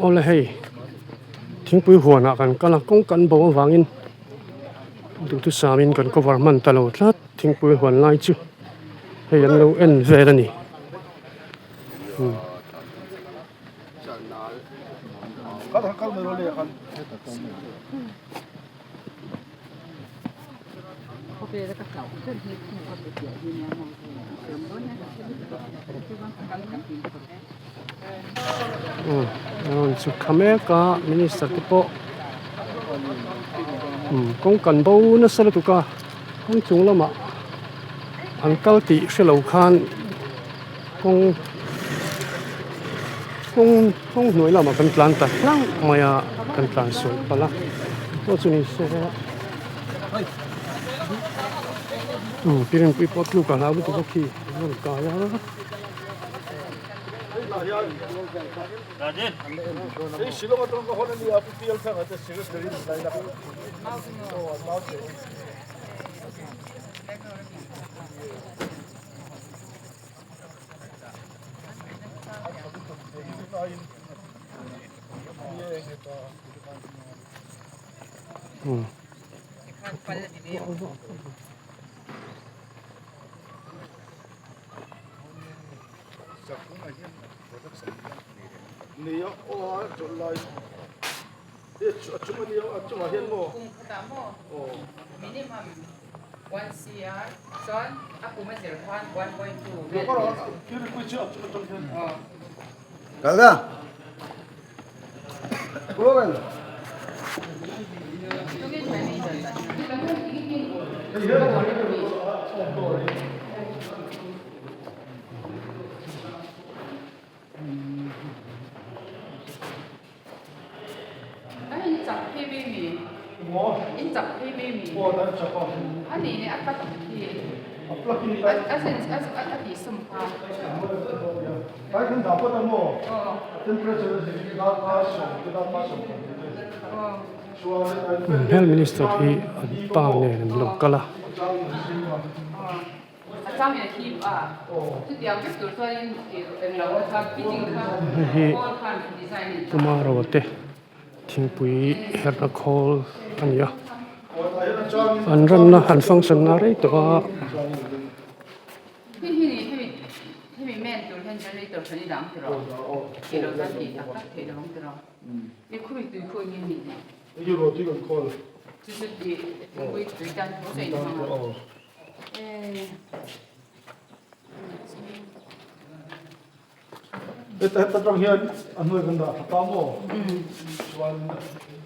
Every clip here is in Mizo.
Awle hei thingpui huanah kan kal a kawng kan bo avangin duhthusam in kan cover hman ta lo tlat thingpui huan lai chu hei an lo en vel a ni. Rawn chhuk thla mek a minister te pawh kawng kan bo nasa lutuk a kawng chung lamah an kal tih hre lo khan kawng kawng kawng hnuai lamah kan tlan ta hlauh mai a kan tlan sual palh a pawh chu ni se pirinpui pawh tluk a hlau lutuk a khi an rawn kai a. Health Minister hi an pa nen an lo kal a. Hei hi Pumarawa te thingpui herna khawl a ni a an remna an function na rei tawh a. Heta tang hian a hnuai kan dah tha ta maw? Chuan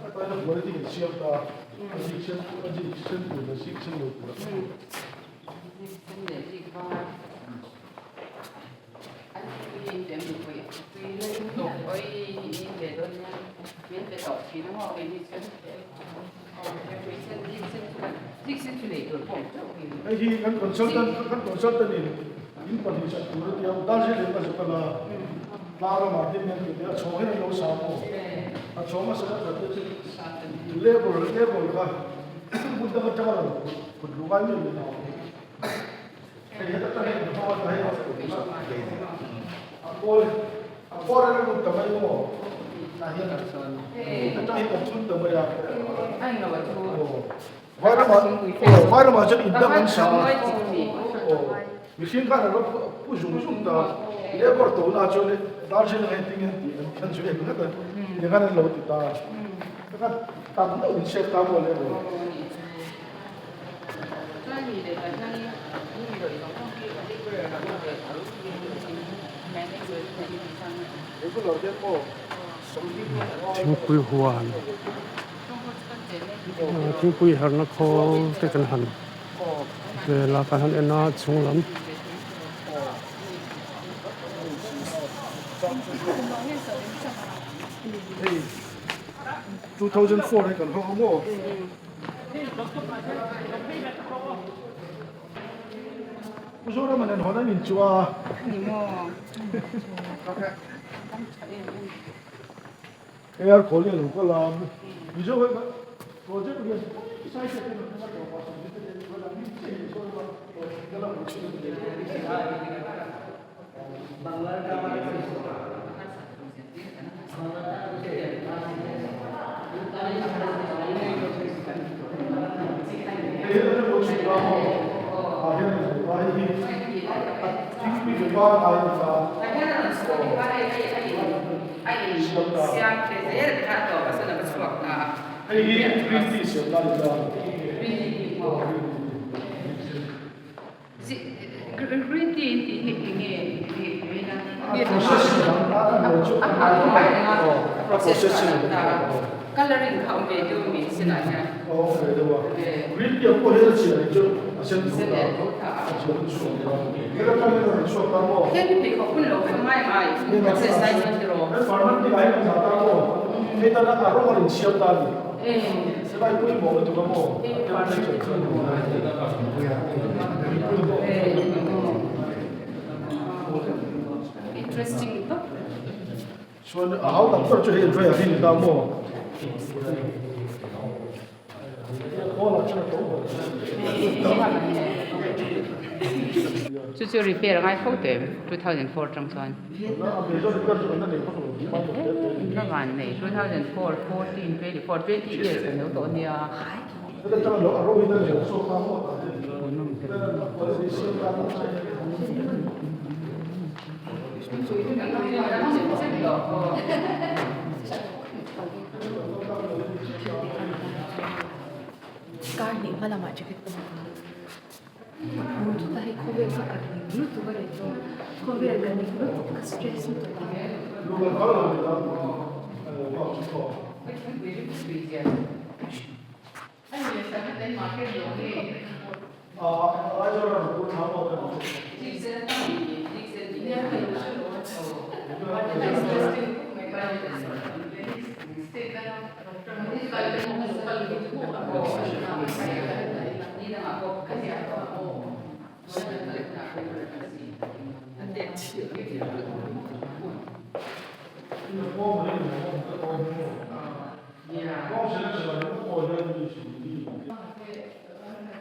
heta hian quality kan siam ta a zik sen a zik sen tur leh zik sen lo tur a. Hei hi kan consultant kan consultant in in pahnih sak tur a tia Darjeeling a zuk a la tlang ramah te hian tute a chhawng hian an lo sa maw a chhawng a sa khat te chu labour labour kha hmun dang atanga rawn phut luh ngai miah lo hei heta tang hian hmang a hei a kawl a kawl a lut ta mai maw tah hian heta tang hian kan chhun ta mai a Vai ramah chuan in dang an sa a, mihring khan an va pu zung zung ta a, labour to na chuan Darjeeling hei tinge tih an khan chu eng ngat a, ti khan an lo ti ta a, ka kha tam deuh in hriat ta maw labour. Thingpui huan. Thingpui herna khawl te kan han vel a kan han en a chhung lam. Hei 2004 hi kan hawng a maw? Pu Zorama nen hawn an inchuh a. Air quality a lo kal a, Mizo hi project lian pui sai te ten a tawp a, sum te ten chuan a hming chiah hi sawi a, project te la hmu thin a ni. hei hi thingpui ve pangngai a ni ta. Hei hi green tea siam na a ni ta. Chuan a hau tak tak chu hei an hruai a rin ta maw? Khawl ah chuan a to ber. Chu chu repair a ngai fo teh 2004 atang chuan. La van nei 2004, 14, 24, 20 years kan lo tawh nia. Kar hnih hma lamah jacket ka hmu a, hmu thut a hei khawvel kha ka ning lutuk a ni chu, khawvel ka ning lutuk ka stress lutuk a.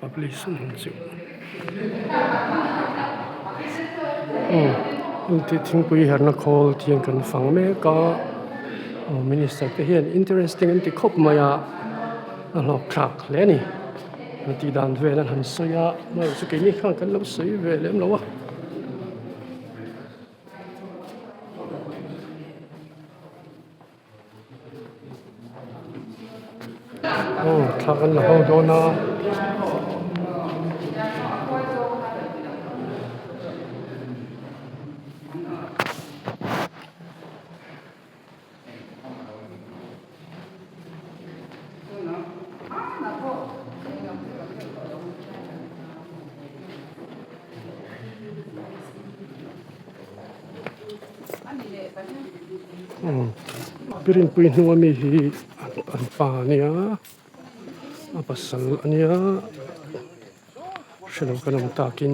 Publish an chu thingpui herna khawl thian kan fang mek a minister te hian interesting an ti khawp mai a a hlawk thlak hle a ni an tih dan vel an han sawi a amaherawhchu keini khan kan lo sawi ve lem lo a. Aw thla kan la ho dawn a. Pirinpui hnunga mi hi an pa a nia a pasal a nia hrelo kan awm takin.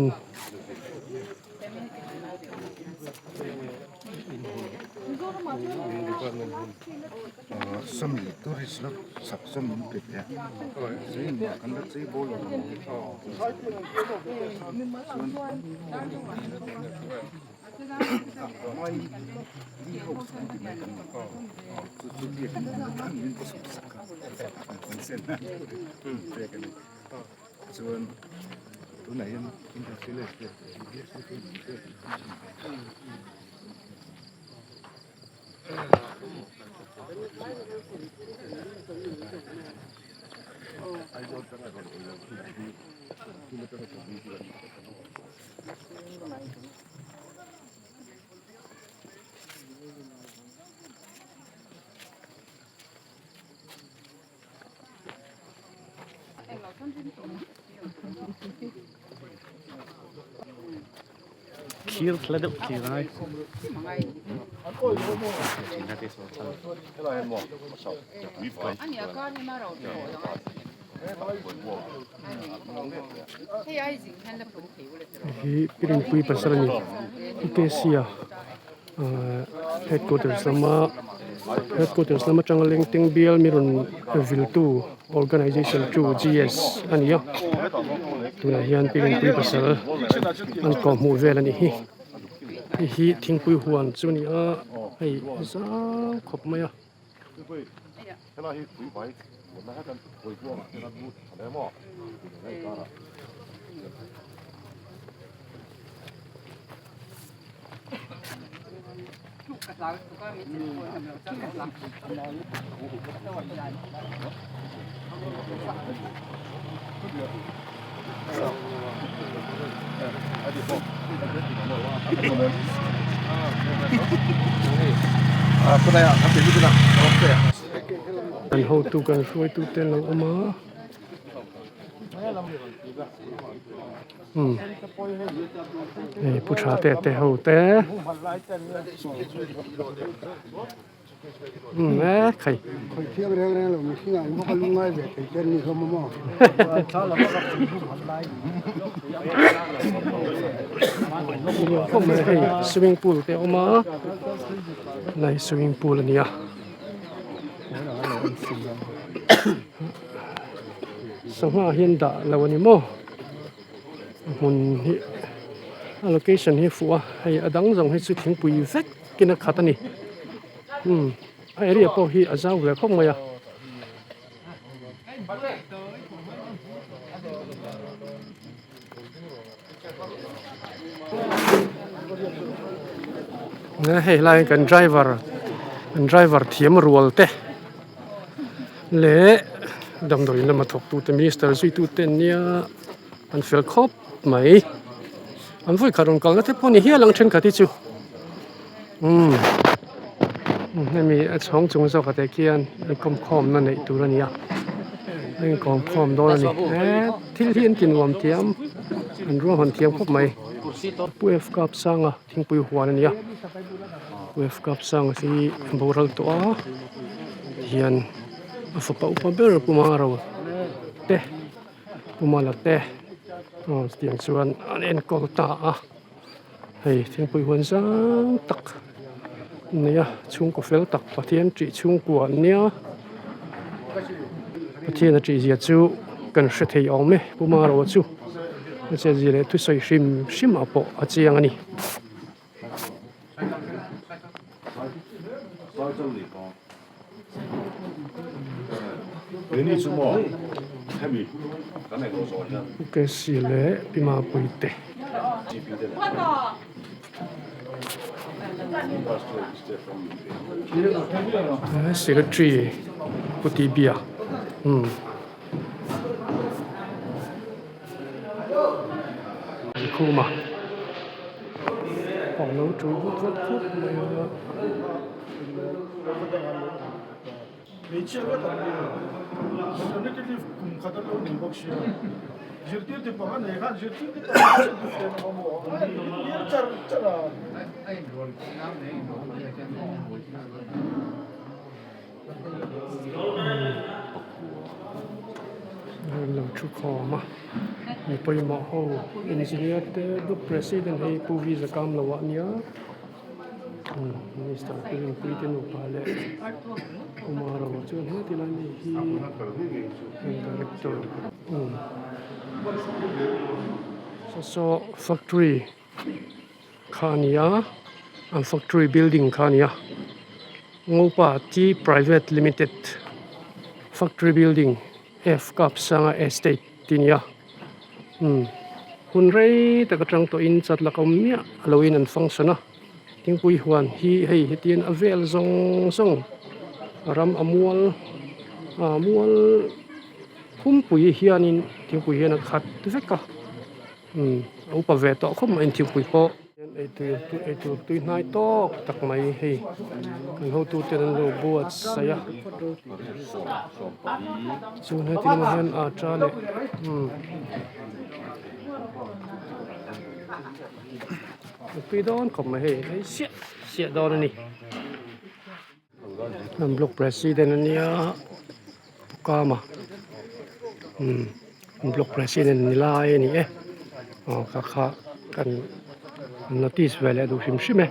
Khir thla deuh thlir a ngai. Hi Pirinpui pasal a ni Ukesia headquarters lama headquarters lama atanga Lengteng bial mi rawn viltu organization chu GS a ni a tunah hian Pirinpui pasal an kawhhmuh vel a ni hi hei hi thingpui huan chu a ni a hei zau khawp mai a. Kan hotu kan hruaitu te an lo awm a umm hei pu tha te te ho te umm e khai. Hei swimming pool te a awm a helai swimming pool a ni a. Sangha hian dah lo a ni maw a hmun hi a location hi a fuh a hei a dang zawng hi chu thingpui vek in a khat a ni umm a area pawh hi a zau ve khawp mai a. Hei lai kan driver kan driver thiam rual te leh damdawi lama thawk tute minister zui tute an nia an fel khawp mai an vawi khat rawn kalna te pawh a ni hial ang thenkhat hi chu umm hemi a chhawng chung zawk ah te khian inkawmkhawm na neih tur a ni a a inkawmkhawm dawn a ni he thil hi an ti nuam thiam an ruahman thiam khawp mai pu f kap sanga thingpui huan a ni a pu f kap sanga hi boral tawh a hian a fapa upa ber pu maro te pu mala te aw chutiang chuan an enkawl ta a. Hei thingpui huan zang tak a nei a chhungkaw fel tak Pathian tih chhungkua an nia Pathian a tih zia chu kan hre thei awm e Pu Maroa chu a che zia leh thusawi hrim hrim ah pawh a chiang a ni. Ukesi leh Pi Mapui te. Secretary Pu Tibia umm. Khuma a lo tul vut vut khawp mai a. Hmeichhia vek an ni a, maternity leave kum khat an lo nei bawk sia, zirtirtu panga nei khan zirtirtu panga chiah chu fian a mamawh a, an inbial char char a. An lo thu khawm a, mi pawimawh ho engineer te group president hei Pu V Zakamlo ah nia. Minister te rinpui te nupa leh Kumar ro chuan heti lai mi hi director saw saw factory kha a ni a an factory building kha a ni a Ngopa tea private limited factory building F Kapsanga estate tih a ni a umm hun rei tak atang tawhin chat la awm miah lo in an function a thingpui huan hi hei hetian a vel zawng zawng ram a mual ah mual khumpui hianin thingpui hian a khat vek a umm a upa ve tawh khawp mai thingpui pawh. Eitur eitur tui hnai tawk tak mai hei kan hotu ten an lo buatsaih a chuan heti lamah hian atta leh umm a tui dawn khawp mai hei ei siah siah dawn a ni. An block president a nia Pu Kama umm an block president ni lai a ni e aw kha kha kan notice ve leh duh hrim hrim e.